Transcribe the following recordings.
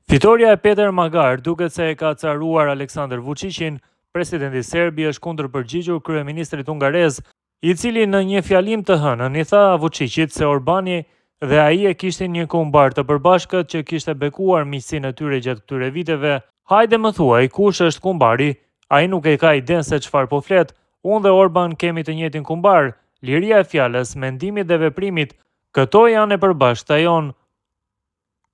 Fitorja e Peter Magyar duket se e ka acaruar Aleksandër Vuçiqin. Presidenti serb i është kundërpërgjigjur kryeministrit hungarez, i cili në një fjalim të hënën i tha Vuçiqit se Orbani dhe ai e kishin një kumbar të përbashkët që kishte bekuar miqësinë e tyre gjatë këtyre viteve. Hajde më thuaj, kush është kumbari? Ai nuk e ka idenë se çfarë po flet. Unë dhe Orban kemi të njëjtin kumbar, liria e fjalës, mendimit dhe veprimit. Këto janë e përbashkëta jonë.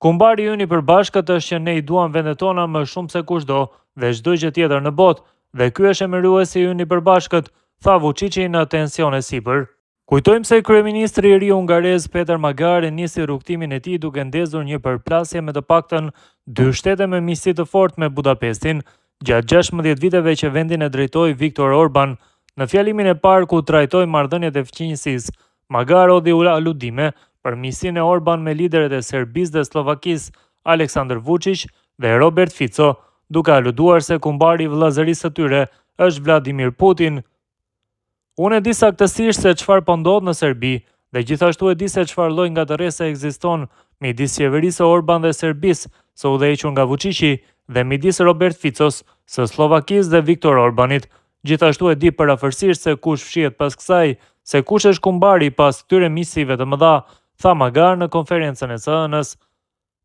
Kumbari ynë i përbashkët është që ne i duam vendet tona më shumë se kushdo dhe çdo gjë tjetër në botë, dhe ky është emëruesi ynë i përbashkët, tha Vuçiqi në tension e sipër. Kujtojmë se kryeministri i ri hungarez Peter Magyar e nisi rrugëtimin e tij duke ndezur një përplasje me të paktën dy shtete me miqësi të fortë me Budapestin, gjatë 16 viteve që vendin e drejtoi Viktor Orban. Në fjalimin e parë ku trajtoi marrëdhëniet e fqinjësisë, Magyar hodhi aludime për miqësinë e Orban me liderët e Serbisë dhe Sllovakisë, Aleksandër Vuçiq dhe Robert Fico, duke aluduar se kumbari i vëllazërisë së tyre është Vladimir Putin. Unë e di saktësisht se çfarë po ndodh në Serbi dhe gjithashtu e di se çfarë lloj ngatërrese ekziston midis qeverisë së Orban dhe Serbisë, së udhëhequr nga Vuçiqi, dhe midis Robert Ficos së Sllovakisë dhe Viktor Orbanit. Gjithashtu e di përafërsisht se kush fshihet pas kësaj, se kush është kumbari pas këtyre miqësive të mëdha, tha Magyar në konferencën e së hënës.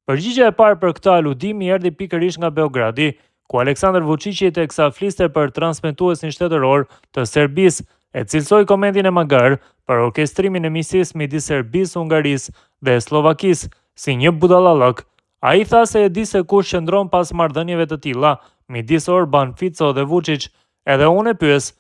Përgjigja e parë për këtë aludim i erdhi pikërisht nga Beogradi, ku Aleksandër Vuçiqi teksa fliste për transmetuesin shtetëror të Serbisë, e cilësoi komentin e Magyar për orkestrimin e miqësisë midis Serbisë, Hungarisë dhe Sllovakisë si një budallallëk. Ai tha se e di se kush qëndron pas marrëdhënieve të tilla midis Orban, Fico dhe Vuçiq. Edhe unë e pyes,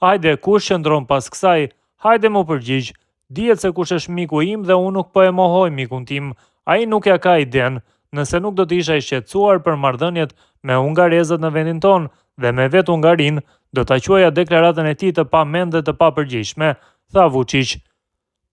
hajde kush qëndron pas kësaj? Hajde m'u përgjigj. Dihet se kush është miku im dhe unë nuk po e mohoj mikun tim. Ai nuk ia ka idenë. Nëse nuk do të isha i shqetësuar për marrëdhëniet me hungarezët në vendin tonë dhe me vetë Hungarinë, do ta quaja deklaratën e tij të pamend dhe të papërgjegjshme, tha Vuçiq.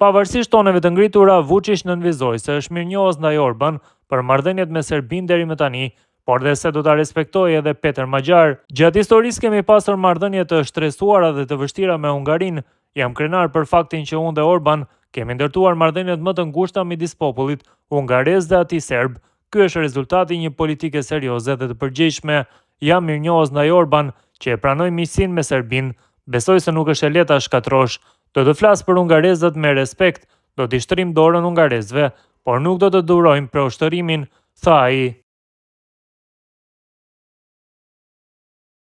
Pavarësisht toneve të ngritura, Vuçiq nënvizoi se është mirënjohës ndaj Orban për marrëdhëniet me Serbinë deri më tani, por dhe se do ta respektojë edhe Peter Magyar. Gjatë historisë kemi pasur marrëdhënie të shtresuara dhe të vështira me Hungarinë. Jam krenar për faktin që unë dhe Orban kemi ndërtuar marrëdhëniet më të ngushta midis popullit hungarez dhe atij serb. Ky është rezultati i një politike serioze dhe të përgjegjshme. Jam mirënjohës ndaj Orban që e pranoi miqësinë me Serbinë. Besoj se nuk është e lehtë ta shkatërrosh. Do të flas për hungarezët me respekt, do t'i shtrijmë dorën hungarezëve, por nuk do të durojmë poshtërimin, tha ai.